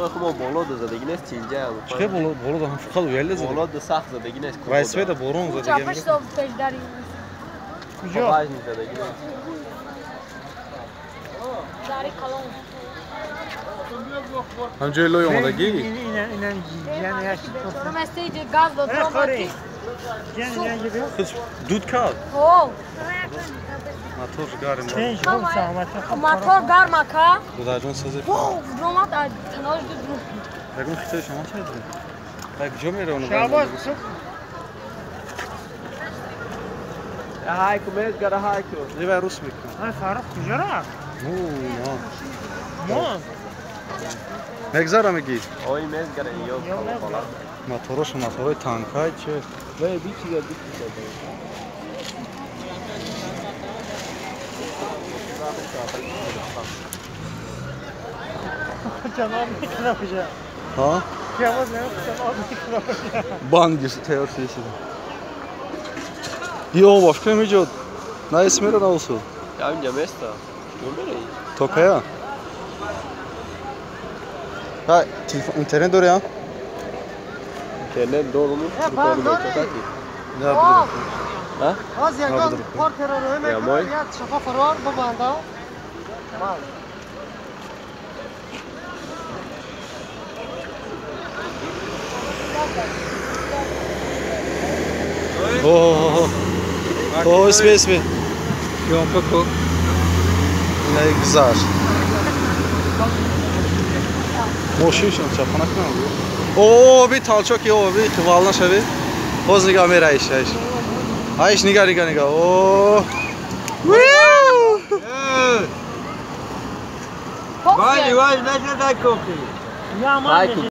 Хмо боло да задагӣ нест тинҷа. Чӣ боло боло да фақат уяле задаги. Боло да сахт задагӣ нест. Вайсведа борон задаги. Чапаш соб пешдари. Куҷо? Важни задагӣ нест. Дари калон. Ҳамҷои лой омадагӣ? Газ дод. Дуд кард? Ҳо. Мотор гарм. Мотор гарм ака. Дудаҷон созед. Ромад танош дуд. Ягон хитои шумо чай доред? Дар куҷо мераванд? Шабоз. Хайку мезгара хайку. Ливай рус мекунад. Ай Фаррух куҷо рафт? Мо. Мо. Мегзара мегӣ? Ой мезгара ё кала. Моторош моторои танкай че? Вай бичига бичига. Ҷаноб мекунад куҷо? Ҳа? Ҷавоб ҷаноб мекунад куҷо? Бангис тайёр шуда. Ё бошка меҷод. На исмера на усу. Я инҷа места. Чӣ мераи? То кая? Ҳа, телефон интернет дори, а? Интернет дорум. Дукони мечатати. Не, бидор. Ҳа? Аз ягон портера рӯй мекунад, як шафа фарор бибанда. О, о, исме, исме. Ёнка ку. Ина гузашт. Мошиншон чапа накунам. О, би толчок, о, би волна шави. Боз нигаҳ мераиш, айш. Айш нигаҳ, нигаҳ, нигаҳ. О. Вали, вали, наша дай кофе. Хайку.